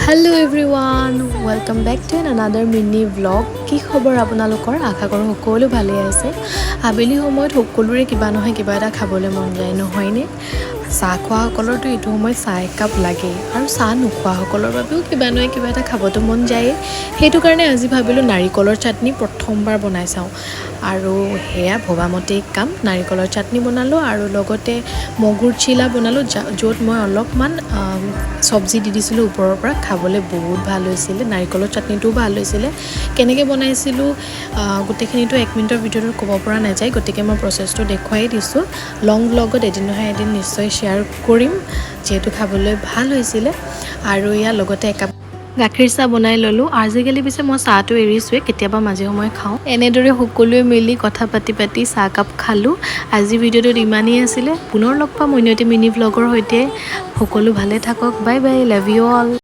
Hello everyone, welcome back to an another mini vlog. কি খবৰ আপোনালোকৰ? আশা কৰোঁ সকলো ভালেই আছে। আবেলি সময়ত সকলোৰে কিবা নহয় কিবা এটা খাবলৈ মন যায়, নহয়নে? চাহ খোৱাসকলৰতো এইটো সময়ত চাহ একাপ লাগেই আৰু চাহ নোখোৱাসকলৰ বাবেও কিবা নহয় কিবা এটা খাবতো মন যায়েই। সেইটো কাৰণে আজি ভাবিলোঁ নাৰিকলৰ চাটনি প্ৰথমবাৰ বনাই চাওঁ আৰু সেয়া ভবামতেই কাম। নাৰিকলৰ চাটনি বনালোঁ আৰু লগতে মগুৰ চিলা বনালোঁ, য'ত মই অলপমান চব্জি দি দিছিলোঁ ওপৰৰ পৰা। খাবলৈ বহুত ভাল হৈছিলে। নাৰিকলৰ চাটনিটোও ভাল হৈছিলে। কেনেকৈ বনাইছিলোঁ গোটেইখিনিতো 1 মিনিটৰ ভিডিঅ'টোত ক'ব পৰা নাযায়, গতিকে মই প্ৰচেছটো দেখুৱাই দিছোঁ। লং ব্লগত এদিন নহয় এদিন নিশ্চয় শ্বেয়াৰ কৰিম, যিহেতু খাবলৈ ভাল হৈছিলে। আৰু ইয়াৰ লগতে একাপ গাখীৰ চাহ বনাই ল'লোঁ। আজিকালি পিছে মই চাহটো এৰিছোঁৱে, কেতিয়াবা মাজে সময়ে খাওঁ। এনেদৰে সকলোৱে মিলি কথা পাতি পাতি চাহকাপ খালোঁ। আজি ভিডিঅ'টোত ইমানেই আছিলে। পুনৰ লগ পাম অন্য এটি মিনি ভ্লগৰ সৈতে। সকলো ভালে থাকক। Bye bye, love you all.